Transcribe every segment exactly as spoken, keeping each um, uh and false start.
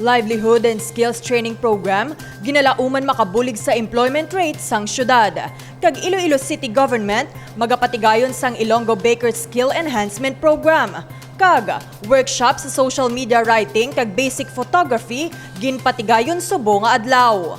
Livelihood and Skills Training Program, ginalauman makabulig sa employment rate sang syudad. Kag Iloilo City Government, magapatigayon sang Ilonggo Baker Skill Enhancement Program. Kag workshop sa social media writing kag basic photography, ginpatigayon subong nga adlaw.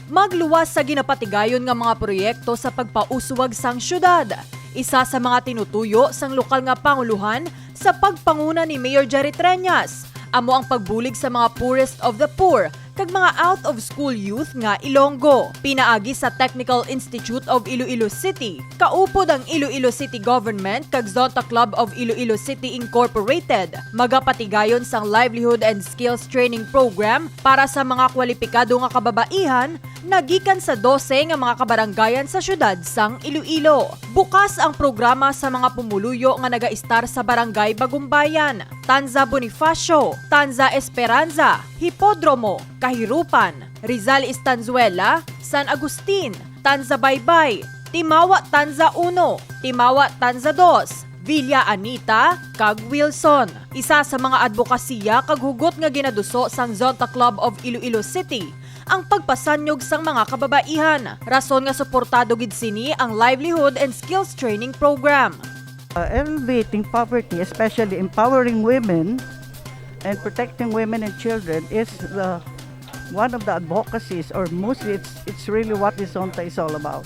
Magluwas sa ginapatigayon nga mga proyekto sa pagpauswag sang syudad. Isa sa mga tinutuyo sang lokal nga pangulohan sa pagpanguna ni Mayor Jerry Treñas amo ang pagbulig sa mga poorest of the poor kag mga out-of-school youth nga Ilonggo. Pinaagi sa Technical Institute of Iloilo City, kaupod ang Iloilo City Government kag Zonta Club of Iloilo City Incorporated, magapatigayon sang Livelihood and Skills Training Program para sa mga kwalipikado nga kababaihan nga gikan sa dose nga mga kabarangayan sa siyudad sang Iloilo. Bukas ang programa sa mga pumuluyo nga nagaistar sa Barangay Bagumbayan, Tanza Bonifacio, Tanza Esperanza, Hipodromo, Kahirupan, Rizal Estanzuela, San Agustin, Tanza Baybay, Timawa Tanza uno, Timawa Tanza dos, Villa Anita, kag Wilson. Isa sa mga adbokasiya kag hugot nga ginaduso sang Zonta Club of Iloilo City ang pagpasanyog sang mga kababaihan, rason nga suportado gid sini ang Livelihood and Skills Training Program. Uh, elevating poverty, especially empowering women and protecting women and children, is the one of the advocacies, or mostly it's it's really what the Zonta is all about.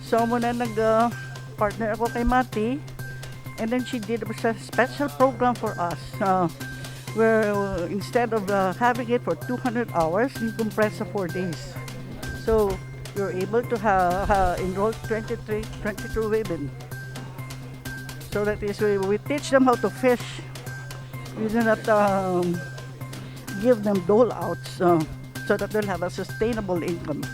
So muna nag uh, partner ako kay Mati, and then she did a special program for us, uh, where uh, instead of uh, having it for two hundred hours, we compressed sa four days. So we were able to ha- ha- enroll twenty-three, twenty-two women. So that is, we, we teach them how to fish. We do not um, give them dole outs uh, so that they'll have a sustainable income.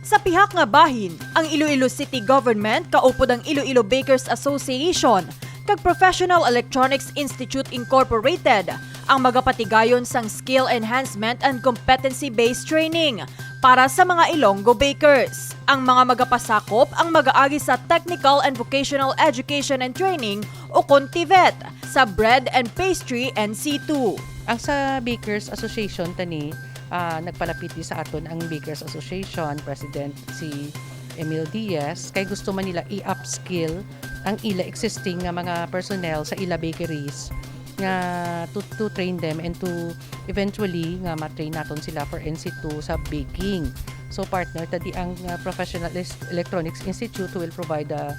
Sa pihak nga bahin, ang Iloilo City Government kaupod ang Iloilo Bakers Association kag Professional Electronics Institute Incorporated ang magapatigayon sang skill enhancement and competency-based training para sa mga Ilonggo bakers. Ang mga magapasakop ang magaagi sa Technical and Vocational Education and Training ukon TVET sa Bread and Pastry N C two. Ang sa Bakers Association tani, ah, nagpalapit di sa aton ang Bakers Association President si Emil Diaz kay gusto man nila i-upskill ang ila existing nga mga personnel sa ila bakeries nga to, to train them and to eventually nga ma-train naton sila for N C two sa baking. So partner, tadi ang uh, Professional Electronics Institute who will provide the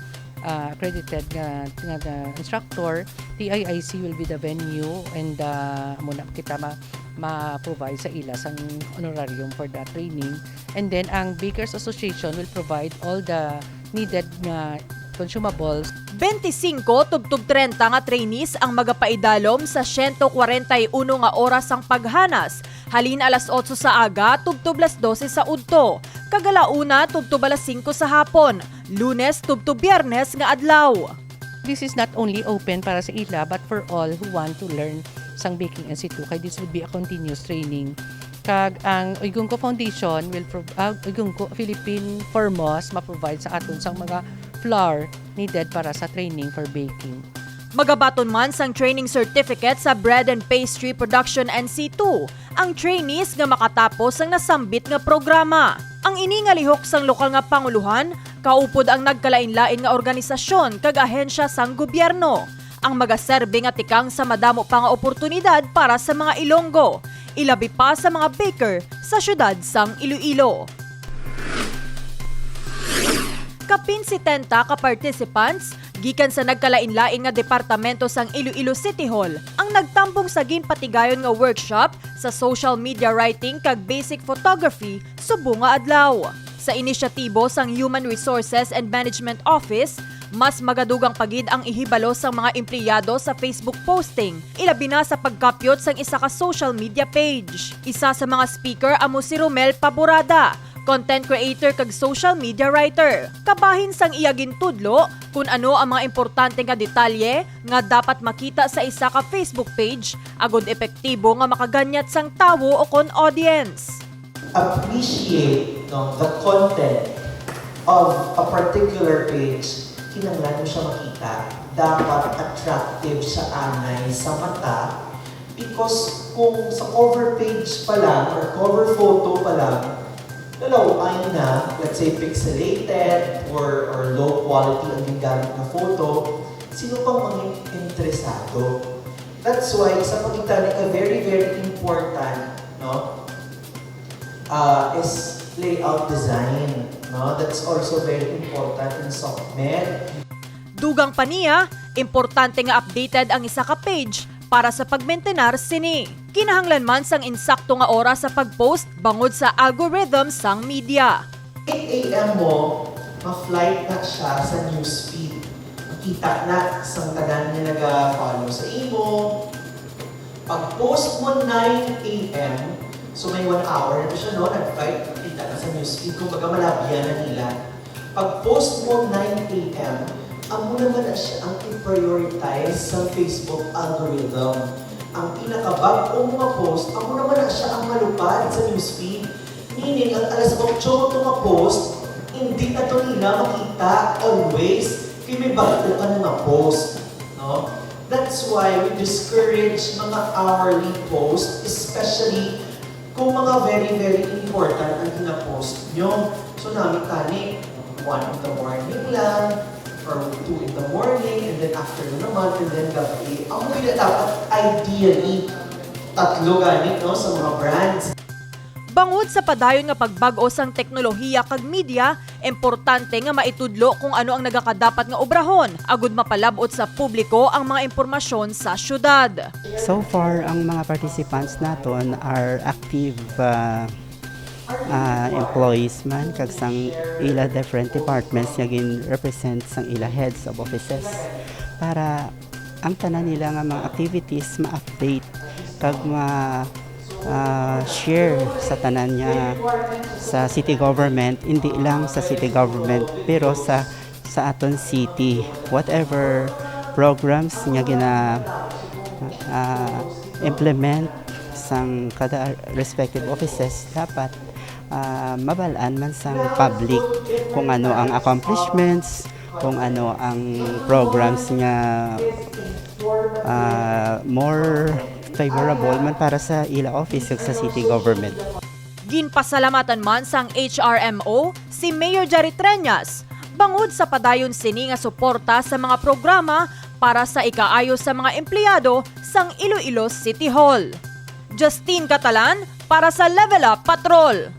uh, accredited nga, nga, nga instructor. T I I C will be the venue and uh, amo na kita ma ma-provide sa ila sang honorarium for the training. And then ang Bakers Association will provide all the needed nga consumables. Bente singko tubtob treinta nga trainees ang magapaidalom sa siyento kwarenta y uno nga oras sang paghanas, halin alas otso sa aga tubtob las dose sa udto, kag ala una tubtob alas singko sa hapon, Lunes tubtob Biyernes nga adlaw. This is not only open para sa ila but for all who want to learn sang baking N C two kay this would be a continuous training. Kag ang Uygunko Foundation will pro- uh, Uygunko Philippine Formos ma-provide sa aton sang mga flour needed para sa training for baking. Magabaton man sang training certificate sa Bread and Pastry Production N C two ang trainees nga makatapos sang nasambit nga programa. Ang ini nga lihok sang lokal nga pangulohan kaupod ang nagkalainlain nga organisasyon kag ahensya sang gobyerno, ang magaserbi nga tikang sa madamo pa nga oportunidad para sa mga Ilonggo, ilabi pa sa mga baker sa siyudad sang Iloilo. Kapin setenta ka participants gikan sa nagkalainlain nga departamento sang Iloilo City Hall ang nagtambong sa ginpatigayon nga workshop sa social media writing kag basic photography subong nga adlaw. Sa inisyatibo sang Human Resources and Management Office, mas magadugang pa gid ang ihibalo sang mga empleyado sa Facebook posting, ilabi na sa pagkapyot sang isa ka social media page. Isa sa mga speaker amo si Romel Paborada, content creator kag social media writer. Kabahin sang iya gintudlo kon ano ang mga importante nga detalye nga dapat makita sa isa ka Facebook page agod epektibo nga makaganyat sang tawo ukon audience. Appreciate, no, the content of a particular page. Kinahanglan mo siya makita. Dapat attractive siya anay sa mata. Because kung sa cover page pa lang or cover photo pa lang, nalaw-ay na, let's say, pixelated or, or low quality ang ginagamit na photo, sino pang mga interesado? That's why, isa pa kita na very, very important, no? Uh, is layout design, no? That's also very important in SOCMED. Dugang pa niya, importante nga updated ang isa ka page para sa pagmentenar sini. Kinahanglan man sang insakto nga oras sa pag-post bangod sa algorithm sang media. eight a.m. mo, ma-flight na siya sa newsfeed. Makita na sang tanan nga naga-follow sa imo. Pag-post mo nine a.m., so may one hour na siya, no? Nag-flight, makita na sa newsfeed. Kumbaga, malabyan na nila. Pag-post mo nine a.m., amo naman na siya ang i-prioritize sa Facebook algorithm. Ang pinakabag-o mo nga post, amo naman na siya ang malupad sa newsfeed. Meaning, ang alas otso mo to nga post, hindi na to nila makita always kay may bag-o ka na nga post, no? That's why we discourage mga hourly post, especially kung mga very, very important ang gina-post nyo. So, nami tani, one in the morning lang, or two in the morning, and then afternoon naman, and then gabi. Ang mga dapat, ideally, tatlo gani, no, sa mga brands. Bangod sa padayon nga pagbag-o sang teknolohiya kag media, importante nga maitudlo kung ano ang nagakadapat nga obrahon agud mapalab-ot sa publiko ang mga impormasyon sa syudad. So far, ang mga participants naton are active uh, uh, employees man kag sang ila different departments nga gin-represent sang ila heads of offices para ang tanan nila nga mga activities ma-update kag ma uh, share sa tanan niya sa city government, hindi lang sa city government pero sa sa aton city, whatever programs nga gina uh, implement sang kada respective offices dapat uh, mabalaan man sang public kung ano ang accomplishments, kung ano ang programs nga uh, more favorable man para sa ila office ug sa city government. Ginpasalamatan man sang H R M O si Mayor Jerry Treñas bangod sa padayon sini nga suporta sa mga programa para sa ikaayo sa mga empleyado sang Iloilo City Hall. Justine Catalan para sa Level Up Patrol.